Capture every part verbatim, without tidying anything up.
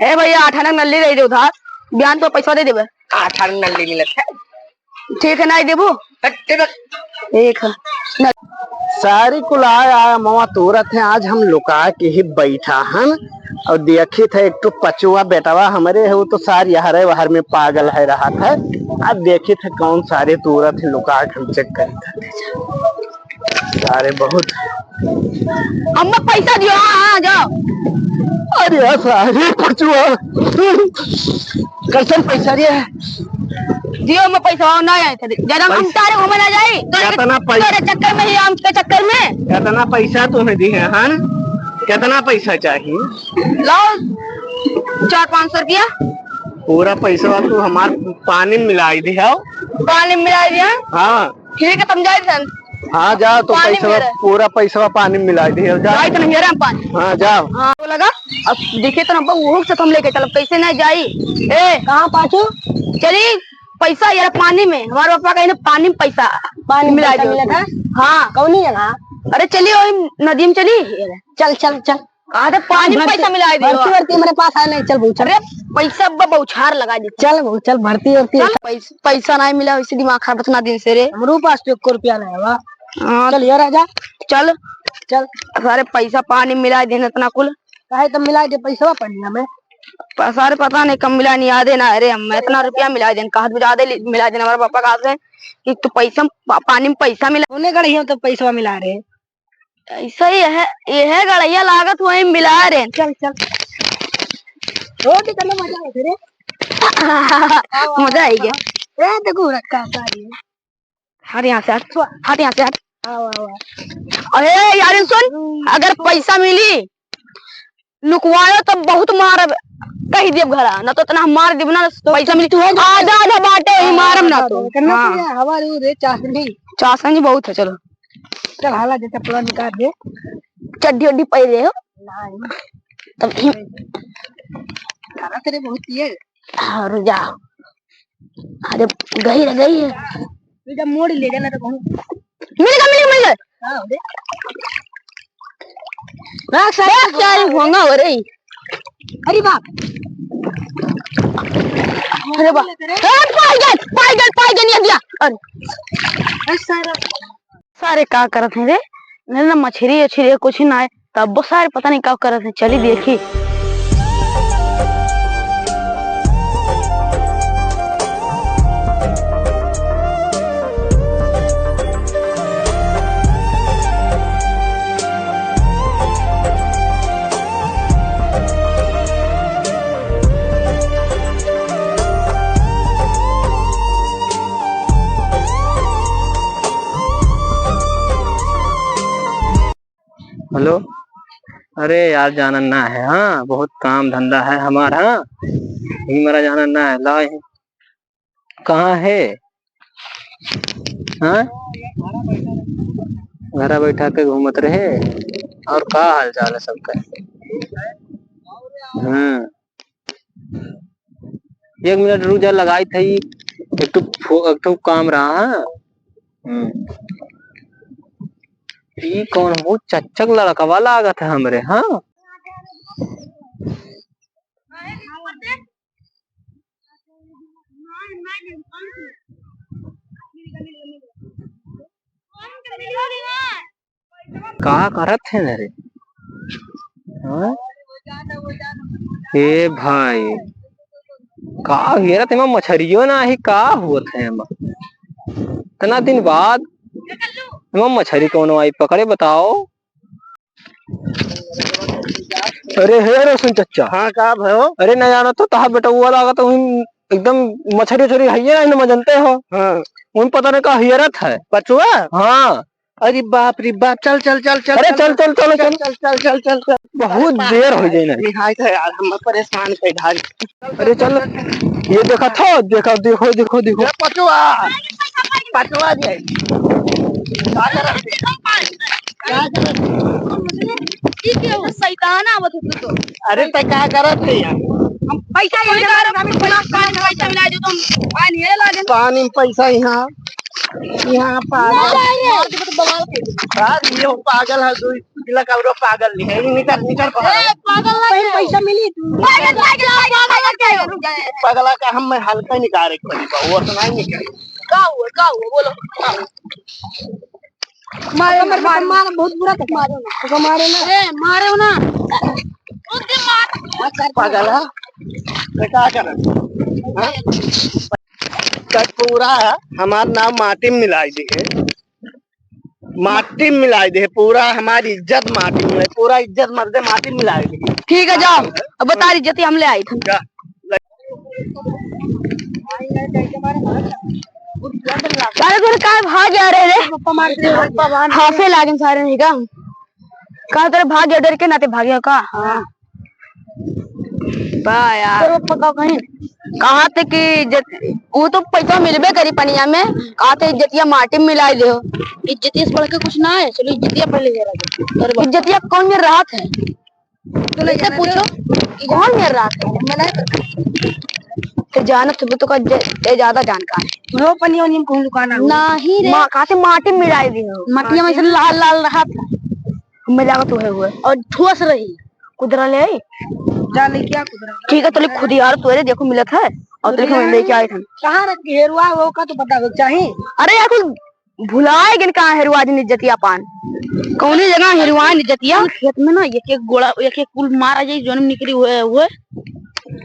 ए भैया, आठ आना नल्ली दे दे उधार, बिहान तो पैसा दे देबे। आठ आना नल्ली मिलत है। ठीक है, नाहीं देबू? हट, दे दे। ठीक है। सारी कुल आय, आय अमवा तोरत है। आज हम लुका के ही बैठा हन और देखित है एक ठो पचवा बेटवा हमरे है, वो तो सारी हरे वहर में पागल है रहत है। अब देखित है कौन सारे तोरत है, लुका के हम चेक करित है। सारे बहुत। अम्मा पैसा दियो, हाँ, हाँ, जाओ। अरे यार, सारे पचवा। कैसन पैसा रे? दियो, अम्मा पैसा, ना आए थे। जरा हम पैसा। सारे घूमे ना जाई। तोरे, कितना पैसा? तोरे चक्कर में ही, आम के चक्कर में। कितना पैसा तुम्हें दी है, हाँ? कितना पैसा चाहिए? लाओ, चार पाँच सौ रुपया। पूरा पैसा तू हमार पानी में मिलाई दिया। पानी में मिलाई दिया? हाँ। ठीक है, तुम जाए सन। हाँ, जाओ, तो पानी पैसवा, मेरा। पूरा पैसवा पानी में मिला दियो, जाओ। जाए तो नहीं, अरे हम पानी। हाँ, जाओ। हाँ, वो लगा। अब देखे तो ना, वो से तो हम लेके चलब, कैसे ना जाई? ए, कहाँ पाछू? चली, पैसा यार पानी में, हमारे पापा कहे ना, पानी में पैसा पानी में मिला पैसा दियो। मिला था? हाँ। कौनी जगह? अरे चली, वही नदी में चली। चल, चल, चल। कहा था पानी में भर्ती, पैसा मिला दियो। भर्ती वर्ती मेरे पास आने, चल बहू, चल। अरे पैसा ब-, बौछार लगा दी। चल बहू, चल, भर्ती वर्ती। चल, पैस-, पैसा नहीं मिला, इसी दिमाग खराब इतना दिन से रे। हमरो पास तो एको रुपया नहीं है, वाह। हाँ। चल यार, आजा। चल। चल। सारे पैसा पानी मिला देन इतना कुल। काहे तब मिला दे पैसा पानी हमें? प-, सारे पता नहीं कब मिला, नहीं याद है ना। अरे हम इतना रुपया मिला देन, कहा तू ज्यादा ले-, मिला देन हमारे पापा कहा से कि तू पैसा पा-, पानी में पैसा मिला। उन्हें गढ़ियों तो पैसा मिला रहे। ऐसा ही है, ये है गड़ैया लागत वही मिला रहे। चल, चल। ओ, कितना मजा आया रे। मजा आई गया। ए, देखो, रखा सारी। हट यहाँ से, हट। हट यहाँ से, हट। आओ, आओ, आओ। अरे यार, सुन, अगर पैसा मिली, लुकवायो तो बहुत मारब, कही देब घरा, ना तो इतना हम मार देब ना, तो पैसा मिली। तू है जो आधा, आधा बाटे, वही हाँ, मारब ना आधा, तो। आधा। करना हाँ। तो ये हवा रू रे, चासनी। चासनी बहुत है, चलो। चल, हाला दे, चप्पला निकाल दे। चड्डी उड्डी पहन ले हो। नहीं। तब ही। तारा तेरे बहुत ये। हाँ, रुक जा। अरे, गई रे, गई है। तू जब मोड़ ले जाना तो कहूँ। मिल गया, मिल गया, मिल गया। हाँ, दे। रख सारे देख, सारे भोंगा हो रही। अरे बाप। अरे बाप। ए, पाई गए, पाई गए, पाई गए, नहीं दिया। अरे। अरे सारा। सारे का करत हैं रे? नहीं ना मछरी उछरी कुछ ना है, तब वो सारे पता नहीं का करत हैं। चली देखी। हेलो, अरे यार, जाना ना है, हाँ, बहुत काम धंधा है हमारा, हाँ, ही मेरा जाना ना है, लाए हैं। कहाँ है? हाँ? घरा बैठा के घूमत रहे। और का हाल चाल है सबका? हाँ। एक मिनट रुक जा, लगाई थई, एक ठो फो-, एक ठो काम रहा, हाँ? हम्म। ई कौन हो? चच्चक लड़कवा लागत है हमरे, हाँ? का करत है रे? हाँ? ए भाई, का हेरत एमा मछरियो ना ही, का होत है एमा? इतना दिन बाद एमा मछरी कौनो आई पकड़े, बताओ? अरे हे रोशन चच्चा। हाँ, का भयो? अरे ना जानो तो तहार बेटउआ लागत है, एकदम मछरी उछरी हइये ना, ना जानते हो। हाँ। उन पता नहीं का हेरत है। पचवा? हाँ। अरे बाप रे बाप, चल, चल, चल, चल, अरे चल, चल, चल, चल, चल, चल। चल, चल, चल, चल, चल। बहुत देर हो गई ना। निहायत है यार, हम परेशान है धान। अरे चल, ये देखा था, देखा, देखो, देखो, देखो। ये पचवा, पचवा जे। का करत है? का करत है? ई के हो? शैतान आवत हो तू तो। अरे, त का करत है यार? हम पैसा ये ला रहे, हम पैसा, पैसा मिला दे तो हम पानी ये ला दे। पानी में पैसा यहाँ, यहाँ पानी। ना, ना, ना। यार, ये पागल है, दो पिछला कौनो पागल नहीं है, निकल, निकल बाहर। ए, पागल लग पहले रहा है। पैसा मिली तू। भाग, भाग, भाग। पगला का हम में हल्का ही निकाले के पड़ी बा, वो तो नहीं निकाले। का हुआ, का हुआ, बोलो। मारे, मारे, मारे, मारे, बहुत बुरा तक मारे ना। ओका मारे ना। ए, मारे ना। पगला, ते का करत? हाँ? कटपूरा हमार नाम माटी में मिलाई दिहे, माटी में मिलाई दिहे, पूरा हमारी इज्जत माटी में मिलाई, पूरा इज्जत मर्दे माटी में मिलाई दिहे। ठीक है, जाओ, अब बता इज्जत हम ले आई थे। जा। अरे तोरे का भाग गया रे, रे? हाफे लागन सारे नहीं का? कहाँ तोरे भाग गया, डर के नाते भाग गया का? हाँ। बा यार। तोरे पप्पा का कहीं? कहाँ थे कि जत-, वो तो पैसा मिलबे करी पनिया में, कहाँ थे इज्जतिया माटी में मिलाई दे हो। इज्जतिया से बढ़ के कुछ ना है, चलो इज्जतिया पहले ले रहा है। इज्जतिया कौन मेरे राहत है? तो ले इसे जाना पूछो, दो। कौन मेरे राहत है? मैं नहीं पता। ते जानत हो तो का ज-, ते ज्यादा जानकार है। लो पनिया वनिया में कहूँ लुकाना हो। नहीं रे। मा-, कहाँ से माटी में मिलाई दे हो? मटिया में से लाल लाल रहा था। हमें लगा तू है हुए। और ठोस रही। कुदरा ले आई? जा ले क्या कुदरा? ठीक है, तो ले खुद यार, तोरे देखो मिलत है। और खुद देखो यार। लेके आए थे। कहाँ रख के हेरुआ वो का तो पता हो चाही। अरे यार, कुछ भुलाए गन कहाँ हेरुआ दिन इज्जतिया पान? कौने जगह हेरुआ दिन इज्जतिया? खेत में ना एक एक गोड़ा, एक एक कुल मारा जाई, जौन निकली हुए, हुए।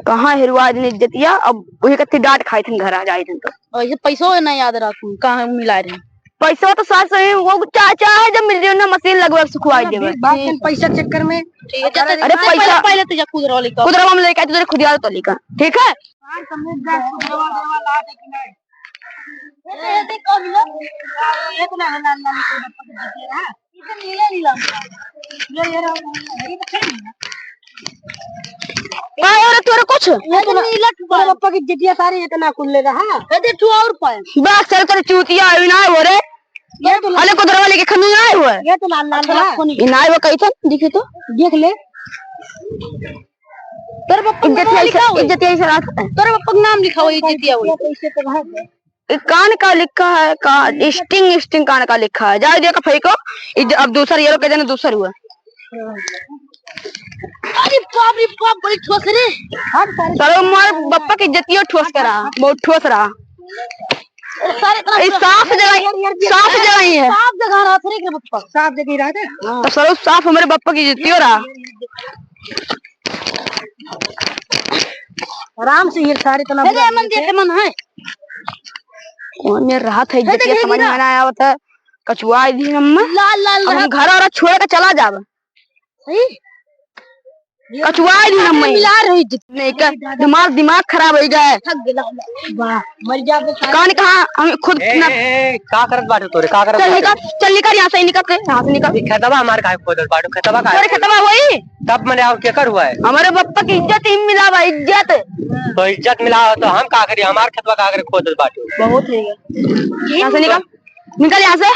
कहाँ हेरुआ दिन इज्जतिया? अब वही कत्ती डांट खाई थे, घर आ जाए थे तो। और ये पैसो ना याद रखूं, कहाँ मिला रहे। पैसा तो साथ सही, वो चा-, चाहे जब मिल जाए ना, मशीन लगवा के सुखवाई देवे। बात में पैसा चक्कर में। ठीक है, अरे अरे पैसा पहले, पहले तो जा कुदरवा लेकर। कुदरवा में लेके आए, तुझे खुद याद तो लेकर, ठीक है? का हो रे तोरे कुछ? ये तो ना, नीला तोरे पप्पा की जितिया सारी इतना कुल ले रहा। ये देख तू और पाए। बात चल कर चूतिया आई ना हो रे। ये तो अरे को दरवा लेके खनु ना आए हुए। ये तो लाल लाल रहा। ये ना आए हुए कहीं था, दिखे तो। देख ले। तोरे पप्पा का इज्जतिया नाम लिखा हुआ है। इज्जतिया ऐसा रहा था। तोरे पप्पा का नाम लिखा हुआ है, इज्जतिया हुआ है। ये कान का लिखा है, का स्टिंग, स्टिंग कान का लिखा है। जाओ देखो फेंको। इज्ज-, अब दूसर ये लोग के देने दूसर हुआ। अरे बाप रे बाप, बड़ी ठोस रे। सारे हमारे बप्पा की इज्जतियो ठोस करा, बहुत ठोस रहा। सारे इतना ए, साफ जगह, साफ जगह ही है। साफ जगह रहा था रे के बप्पा। साफ जगह ही रहा था। तो सरो साफ हमारे बप्पा की इज्जतियो रहा। आराम से ये सारे तना अरे, बुला मन लेते। देते मन है। कौन मेरे राहत है, हे इज्जतिया देख, समझ में ना आवत है। कचुआ दी हम। लाल, लाल अब हम राहत। घर और छोड़ के चला जाब। सही? कचुआ दी हम। मिला रही इज्जत। नहीं का, दिमाग, दिमाग खराब हो गया है। थक गया। वाह, मर जा बे सारे। कौन कहा? हम खुद ए, ना ए, ए, का करत बाटे तोरे? का करत चल बाटे? निकल, चल निकल यहाँ से, निकल के, यहाँ से निकल। ये खेतवा हमार काहे खोदत बाटू? खेतवा काहे तोरे खोदत? खेतवा वही? तब मने और केकर हुआ है? हमारे बप्पा की इज्जत ही मिलावा, इज्जत। तो इज्जत मिलावा तो हम का करी? हमार खेतवा का करे खोदत बाटू? बहुत है। यहाँ से निकल, निकल यहाँ से।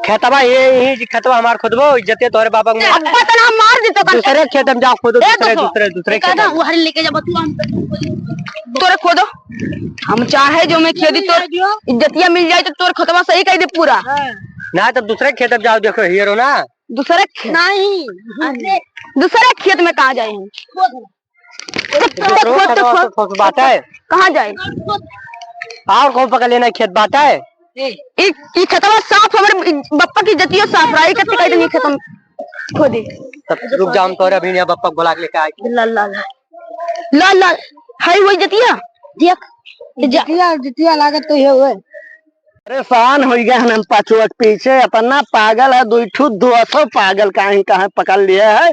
खेतवा ये, ये जी खेतवा हमार खोदबो, इज्जत के तोरे बाबा को। अब्बा तना मार दे तो कर। दूसरे खेत में जाओ खोदो, ए, दूसरे, दोस्तों, दूसरे, दूसरे ये खेत कहता में। वो हरी लेके जा, बतुआ हम तोरे खोदो। हम चाहे जो मैं खेदी तोर इज्जतिया मिल जाए तो तोर खेतवा सही कह दे पूरा। हाँ। ना तो दूसरे खेत में जाओ, देखो हीरो ना। दूसरे खेत। नहीं। अरे। दूसरे खेत में कहाँ जाए हम? खोद। दूसरो खोद, खेतवा खोद। तो ठोस बाटे। कहाँ जाए? और कौन पकड़ लेना खेत बाटे? ई, ई खेतवा साफ, हमरे बप्पा की इज्जतियो साफ रहा, ई कत्ते कह देनी खेतवा खोदी। तब रुक जा, हम तोरे अभी यहाँ बप्पा को बुला के लेके आए। ला, ला, ला। ला, ला। हाय वही जतिया। देख। जतिया, जतिया लागत तो ये हुए। परेशान हो गए हन हम पाछुआ के पीछे, इतना पागल है, दो ठू दो सौ पागल काहे, कहाँ पकड़ लिए है।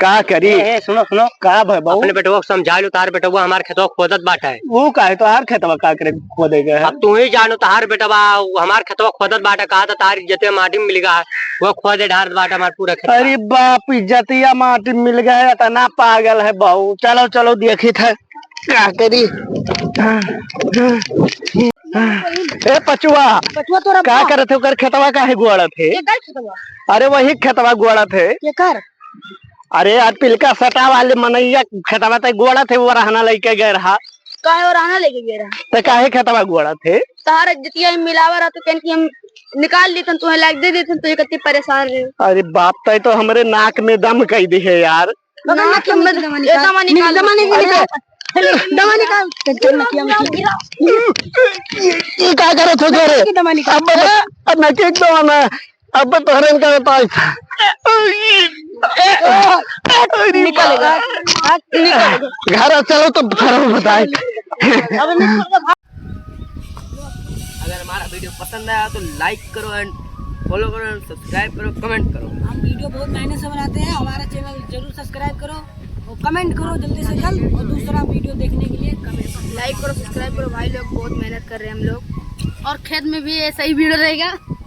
का करी? ए, ए, सुनो, सुनो। का भाई बाबू? अपने बेटवा को समझा लो, तार बेटवा हमार खेतवा खोदत बाटे। वो काहे तोहार खेतवा का करे खोदे गए है? अब तू ही जानो, तोहार बेटवा हमार खेतवा खोदत बाटे, कहा था तार इज्जते माटी में मिल गया है, वो खोदे ढारत बाटे हमार पूरा खेतवा। अरे बाप, इज्जतिया माटी में मिल गया है, इतना पागल है बाबू। चलो, चलो, देखी था का करी। ए पचुआ, पचुआ तोरा का बा। करत है? ओकर खेतवा काहे गोड़त है? केकर खेतवा? अरे वही खेतवा गोड़त है। केकर? अरे यार, पिलका सटा वाले मनैया खेतवा ते गोड़त है, वो रहना लेके गए रहा। काहे वो रहना लेके गए रहा? ते काहे खेतवा गोड़त है? तार इज्जतिया में मिलावा रहा तो कहन कि हम निकाल ली तन, तुम्हें लाइक दे देते, तो ये कत्ती परेशान रहे। अरे बाप, तय तो हमरे नाक में दम कह दी है यार। नाक में दम निकाल। दम निकाल। अरे, दमा निकाल। चल, चल, नकिया में। ये, ये का करत हो रे? दमा निकाल। अब, अब नकिया के दमा ना। अब तोहरे का बताई। निकल गया। हाँ, निकल गया। घर आ, चलो तो घर में बताई। अब निकल गया। अगर हमारा वीडियो पसंद आया तो like करो and follow करो and subscribe करो, comment करो। हम वीडियो बहुत मेहनत से बनाते हैं, हमारा चैनल जरूर सब्सक्राइब करो और कमेंट करो जल्दी से जल्द, और दूसरा वीडियो देखने के लिए कमेंट करो। लाइक करो, सब्सक्राइब करो भाई लोग, बहुत मेहनत कर रहे हैं हम लोग। और खेत में भी ऐसा ही वीडियो रहेगा।